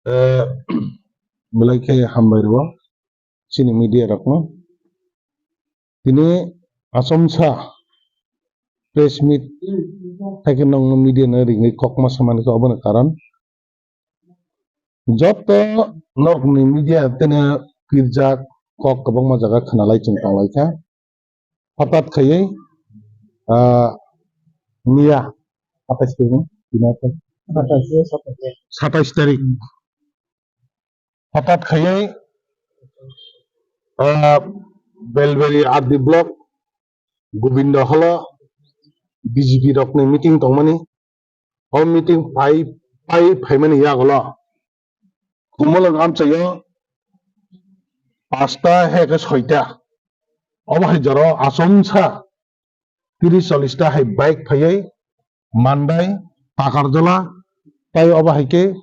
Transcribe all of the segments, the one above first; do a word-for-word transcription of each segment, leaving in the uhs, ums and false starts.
Eh, belai khe hambai rwo chini media rokno. Tini achomsa press meet hai khe nokno media no ringwi kokma samani khe obono karon. Joto nokni media tene kirjak kok kwbangma jaga khwnalai chwng tonglaikha. Hothat khaiwi, ah, miya satais tarik, satais tarik. Hothat khaiwi, ah, Belberi R D block Gobindo holo B J P rokni meeting tongmani. O meeting pai, pai phaimani yagulo Khumulwng amchaio pasta hai khe soita. Obo hai jora achomsa tris chollis ta hai bike phaiwi Mandai, Takarjala, tai obo hai khe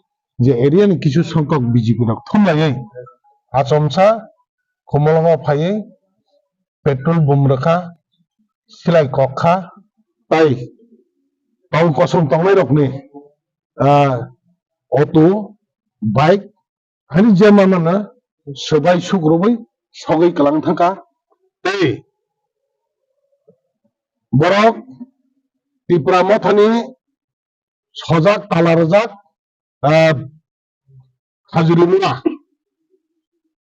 je area ni kisu songkok B J P rok thumlaiwi achomsa Khumulwngo phaiwi petrol bum rwkha, silai kok kha, tai tong kosong tongnai rokni, ah, auto, bike, hani jema mana swbai sukrubui sogwi kwlang thangkha. Tei borok Tipra Mothani sojak tala rwjak, ah, Khajurimura.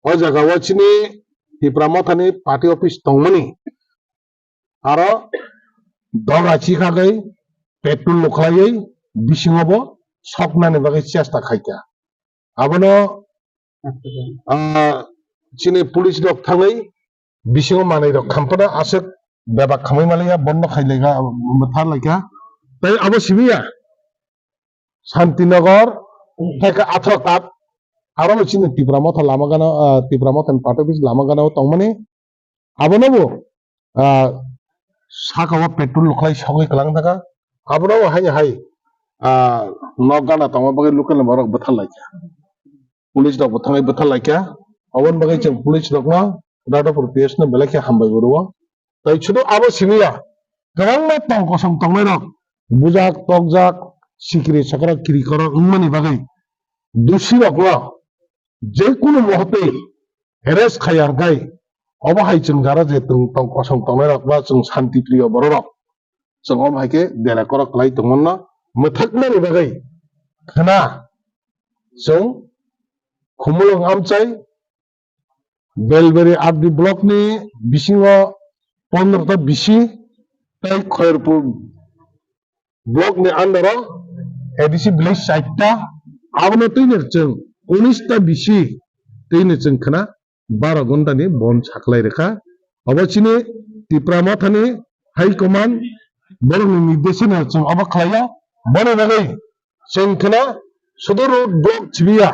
O jaga o chini Tipra Mothani party office tongmani. Aro doga chikhagwi petrol lukhlaiwi bisingo bo soknani bagwi chesta khaikha. Abono, ah, chini police rok thangwi bisingo manwi rok khampana aswk bebak khamwi maliya, bondo khai laika, mwthar laika. Tei abo simiya Santinagar, hai khe atharo cup, aro bo chini Tipra Motha lama gana, ah, Tipra Motha ni party office lama gana o tongmani. Abono bo, ah, saka o petrol lukhlai sogwi kwlang thaka. Abono bo hai hai, ah, nok gana tongma bagwi local ni borok bwthar laikha. Police rok bo thangwi bwthar laikha. Aboni bagwi chwng police rokno Radhapur P S no belai khe hambai bo rwo. Tai sudu abo simiya, kwbangma tong kosong tongnai rok bujak, tokjak, sikiri sakra kiri koro wngmani bagwi dusi rokno je kunu mohotwi arrest khai ya hwnkhe obo hai chwng jara je tong, tong kosong tongnai rok ba chwng shanti priyo borok rok chwng omo hai khe dera korok kwlai tongmano mwthaknani bagwi khna chwng Khumulwng amchai Belberi R D block ni bisingo pondro ta bisi tei Khairpur block ni under o A D C village side ta, abono twini chwng unis ta bisi twini chwng khna baro ghonta ni bon saklai rwkha. Obo chini Tipra Motha ni High Command borok ni nirdeshino chwng obo khlai ya. Boni bagwi chwng khna sudu road block chibiya.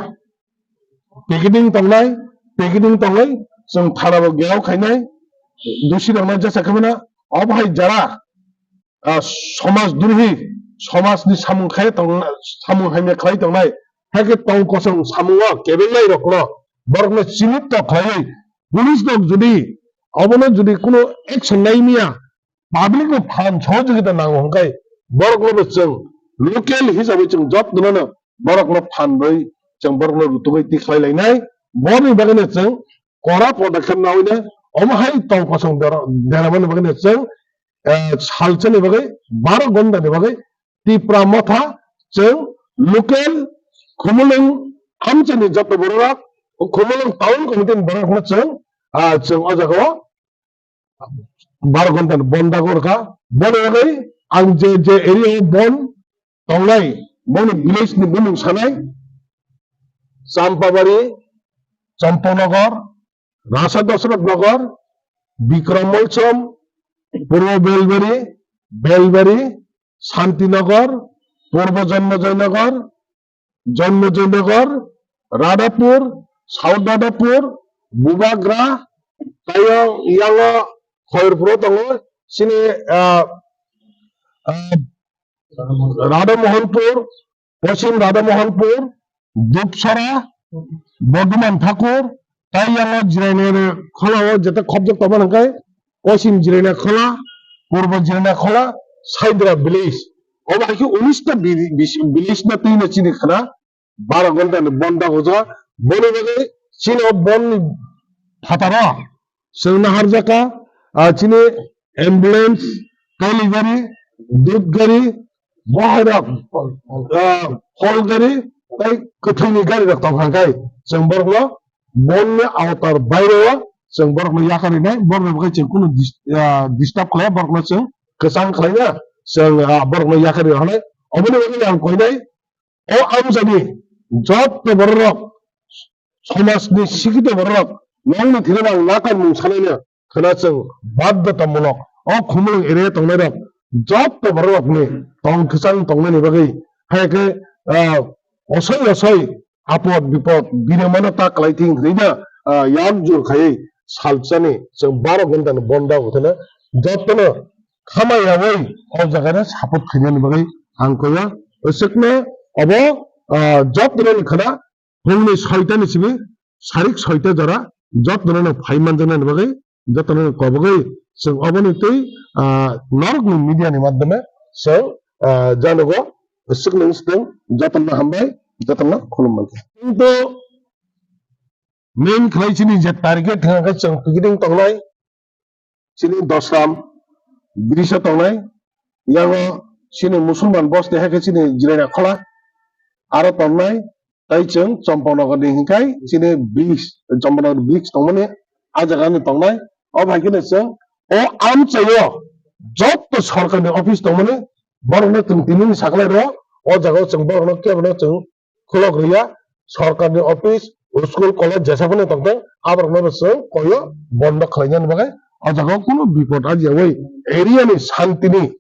Picketing tongnai, picketing tongwi chwng thana bo gherao khainai, dusi rokno jesa khaimano. Obo hai jara, ah, somaj drohi, somaj ni samung khai tong, samung hamya khlai tongnai, hai khe tong kosong samung o kebengnai rokno borokno chinit to khlaiwi police rok jodi obono jodi kuno action nai miya, public no phan sohojogita nango hwnkhe borokno bo chwng local hisabai chwng jottono no borokno phan rwi chwng borokno rutugwi tikhlai lainai. Boni bagwino chwng kora podokkhep nawi no omo hai tong kosong dera-, deramani bagwino chwng, eh, salsani bagwi baro gondani bagwi Tipra Motha chwng local Khumulwng amchaini joto borok rok, Khumulwng town committee ni borok rokno chwng, ah, chwng o jaga o bar ghonta ni bon dagor kha. Boni bagwi ang je je area o bon tongnai, boni village ni bumung sanai, Champabari, Champanagar, Rasa Dosrot Nagar, Bikram Molsom, Purbo Belbari, Belbari, Santinagar, Purbo Janmajay Nagar, Janmajay Nagar, Radhapur, South Radhapur, Bubagra, tei yang, yango Khairpuro tongo, chini, ah, ah, Radha Mohanpur, Poschim Radha Mohanpur, Dupsara, Bordhoman Thakur, tei yango jiraini khola o jeta khopjak tongma hwnkhe Poschim Jiraina Khola, Purbo Jiraina Khola, Saidra village. Obo hai khe unis ta vi-, vi-, village no twi no chini khna. baro ghonta ni bon da hojak. Boni bagwi chini o bon ni phataro chwng naharjaka, ah, chini ambulance, kali gari, dud gari, bohairok, ah, phol gari, tei kwthwini gari rok tongkha khe chwng borokno bonni aotar baire o chwng borokno yakarwi nai, borokno bagwi chwng kunu dis-, ah, disturb khlai, borokno chwng kwchang khlai ya, chwng, ah, borokno yakarwi rw nai. Oboni bagwi ang koi nai, o amchaini jotto bororok, somajni sikito bororok, nokni thwiwi ang nakarmung sanaino khwna chwng baddotamulok. O Khumulwng area tongnairok jotto bororokni tong kwchang tongnani bagwi, hai khe, ah, osoi osoi apod bipod birmano ta kwlai thing hwnwi no, ah, yak jur khaiwi salsani chwng baro ghonta ni bonda wngthana jottono khamai yaui o jaga no support khainani bagwi ang koyo. Aswkno obo, ah, jottono ni khwna phungni soita ni simi sarik soita jora jottono no phai manjaknani bagwi jottono no kobogwi chwng oboni twi, ah, norokni media ni madhyome chwng, ah, janogo. Aswkno swkang jottono hambai, jottono khulumbai. Kintu main khlai chini je target thangkhe chwng picketing tongnai, chini Dosram bridge o tongnai, yango chini Musulman bosti hai khe chini Jirania Khola aro tongnai, tei chwng Champanagar ni hinkhai chini bridge, Champanagar bridge tongmani a jaga ni tongnai. O hai kheno chwng o amchaio jotto sorkar ni office tongmani borokno chwng tini ni saklai rw o jaga o chwng borokno kebono chwng khulok rwya, sorkarni office, school, college jesa phano tongthok, aborokno bo chwng koyo bondo khlainani bagwi, o jaga o kunu bipot ajiyawi area ni santini,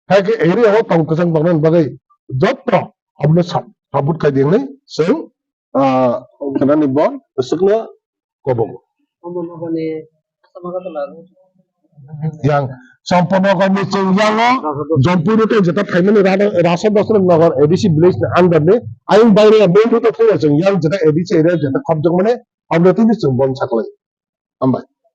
hai khe area o tong kwchang tongnani bagwi jotto abono sap-, support khai di hwnwi chwng, ah, khnani bo swkno kobogo. Yang Champanagar ni chwng yango Jampui road o jeta phaimani Ra-, Rasa Dosra Nagar A D C village ni under ni ayang baire main road o thangya chwng yang jeta A D C area jeta khopjak mani aboni tini chwng bon saklai. Hambai.